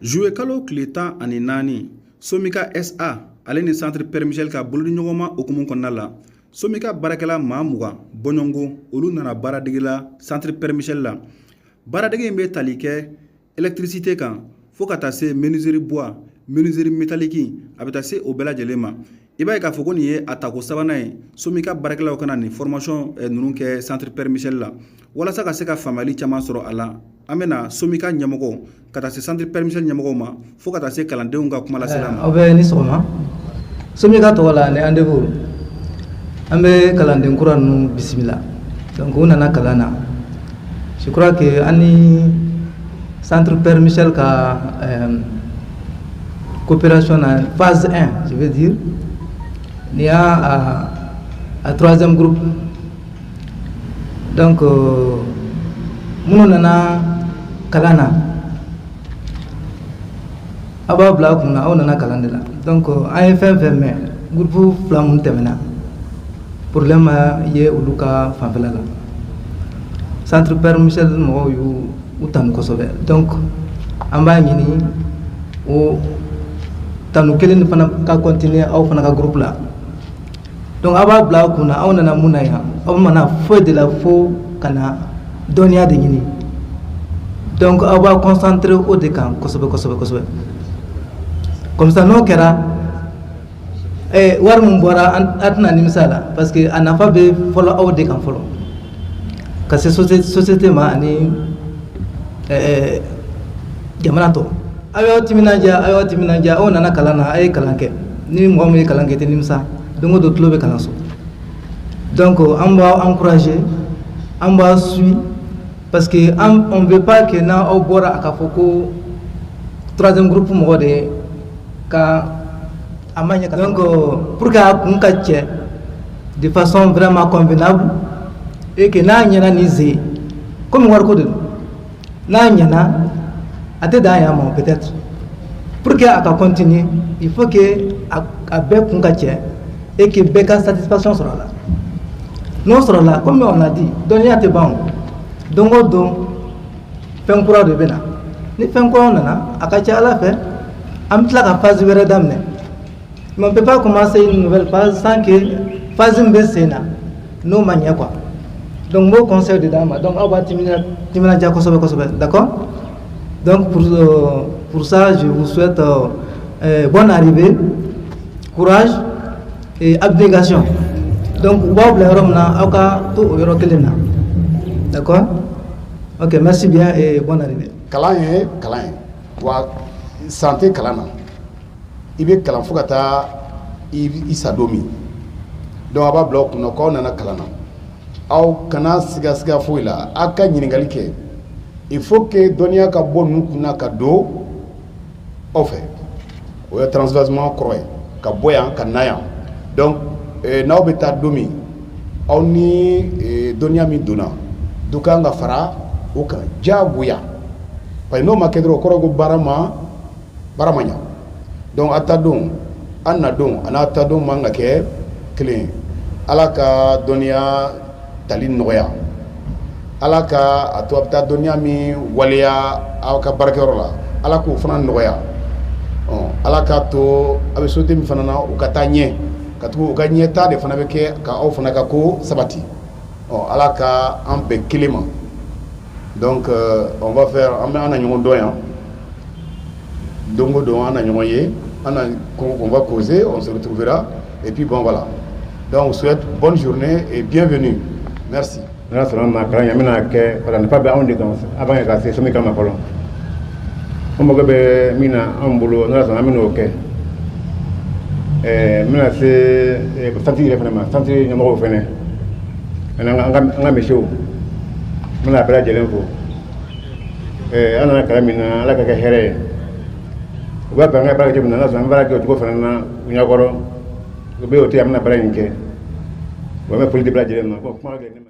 Juillet kalo tile 14, Somika SA ale ni Centre Père Michel ka bolodiɲɔgɔnma hukumu kɔnɔna la, Somika baarakɛla maa 20 bɔɲɔgɔnko, olu nana baaradege la Centre Père Michel la. Baaradege in bɛ tali kɛ électricité kan fo ka taa se menuiserie bois, menuiserie métallique, a bɛ taa se o bɛɛ lajɛlen ma. I b'a ye k'a fɔ ko nin ye a tako sabanan ye Somika baarakɛlaw ka na nin formation ninnu kɛ Centre Père Michel la. Walasa ka se ka faamuyali caman sɔrɔ a la, an bɛna Somika ɲɛmɔgɔ ka taa se Centre Père Michel ɲɛmɔgɔw ma, fo ka taa se kalandenw ka kumalasela ma. Aw bɛ ni sɔgɔma. Somika tɔgɔ la ni Andevo, an bɛ kalanden kura ninnu bisimila. Donc u nana kalan na. Je crois que an ni Centre Père Michel ka coopération na phase 1, je veux dire, nin y'a a troisième groupe. Donc minnu nana kalan na, aw b'a bila aw kunna, aw nana kalan de la. Donc an ye fɛn fɛn mɛn, groupe fila mun tɛmɛna, problème ma ye olu ka fanfɛla la. Centre Père Michel mɔgɔw y'u u tanu kosɛbɛ. Donc an b'a ɲini o tanu kelen fana ka continuer aw fana ka groupe la. Donc aw b'a bila aw kunna, aw nana mun na yan? Aw mana foyi de la fo ka na dɔnniya de ɲini. Donc aw b'a concentrer o de kan kosɛbɛ kosɛbɛ kosɛbɛ. Comme ça, n'o kɛra, wari min bɔra, an tɛna nimisa la, parce que a nafa bɛ fɔlɔ aw de kan fɔlɔ ka se société ma ani jamana tɔ. Aw y'aw timinandiya, aw y'aw timinandiya. Aw nana kalan na, a ye kalan kɛ. Ni mɔgɔ min ye kalan kɛ, i tɛ nimisa. Don o don tulo bɛ kalan so. Donc an b'aw encourager, an b'a suit, parce que on veut pas que n'aw bɔra, a ka fɔ ko troisième groupe mɔgɔ de ka a ma ɲɛ. Donc pour que a kun ka cɛ de façon vraiment convenable et que n'a ɲɛna ni ze komi wariko de don, n'a ɲɛna, a tɛ dan yan ma. Peut-être pour que a ka continuer, il faut que a bɛɛ kun ka cɛ et que bɛɛ ka satisfaction sɔrɔ a la. N'o sɔrɔla, comme on l'a dit, dɔnniya tɛ ban o. Don o don fɛn kura de bɛ na. Ni fɛn kura nana, a ka ca Ala fɛ, an bɛ tila ka phase wɛrɛ daminɛ. Mais on peut pas commencer une nouvelle phase sans que phase min bɛ sen na, n'o ma ɲɛ quoi. Donc n b'o conseil de d'a ma. Donc aw b'a timinadiya kosɛbɛ kosɛbɛ, d'accord? Donc pour ça, je vous souhaite bonne arrivée, courage et abnégation. Donc u b'aw bila yɔrɔ min na, aw ka to o yɔrɔ kelen na, d'accord? Ok, merci bien et bonne arrivée. Kalan ye kalan ye wa, san tɛ kalan na. I bɛ kalan fo ka taa i sa don min. Donc a b'a bila aw kunna k'aw nana kalan na, aw kana siga siga foyi la, aw ka ɲininkali kɛ. Il faut que dɔnniya ka bɔ ninnu kunna ka don aw fɛ. O ye transvasement kɔrɔ ye, ka bɔ yan ka na yan. Donc n'aw bɛ taa don min, aw ni dɔnniya min donna, dɔ kan ka fara o kan diyagoya, parce que n'o ma kɛ dɔrɔn, o kɔrɔ ko baara ma ɲa. Donc a ta don, an na don, a n'a ta don man ka kɛ kelen ye. Ala ka dɔnniya tali nɔgɔya. Ala ka a to a bɛ taa dɔnniya min waleya aw ka baarakɛyɔrɔ la, Ala k'o fana nɔgɔya. Ala k'a to a bɛ société min fana na, u ka taa ɲɛ, ka tugu u ka ɲɛta de fana bɛ kɛ ka aw fana ka ko sabati. Ɔ, Ala ka an bɛn kelen ma. Donc on va faire, an bɛ an na ɲɔgɔn dɔn yan don o don, an na ɲɔgɔn ye, an na, on va causer, on se retrouvera et puis bon, voilà. Donc on souhaite bonne journée et bienvenue, merci. N'Ala sɔnna ma, kalan in an bɛna kɛ parce que nafa bɛ anw de kan avant ka se Somika ma fɔlɔ. An mago bɛ min na anw bolo, n'Ala sɔnna, an bɛn'o kɛ. N bɛna se centre yɛrɛ fana ma, centre ɲɛmɔgɔw fana ani an ka misiw, n bɛna bɛɛ lajɛlen fo. An nana kalan min na, Ala ka kɛ hɛrɛ ye. U b'a fɛ an ka baara kɛ cogo min na, n'Ala sɔnna, an bɛ baara kɛ o cogo fana na u ɲɛkɔrɔ. U bɛ o tɛ, an bɛna baara in kɛ. Wa n bɛ foli di bɛɛ lajɛlen ma. Bon, kuma ka gɛlɛn ne ma.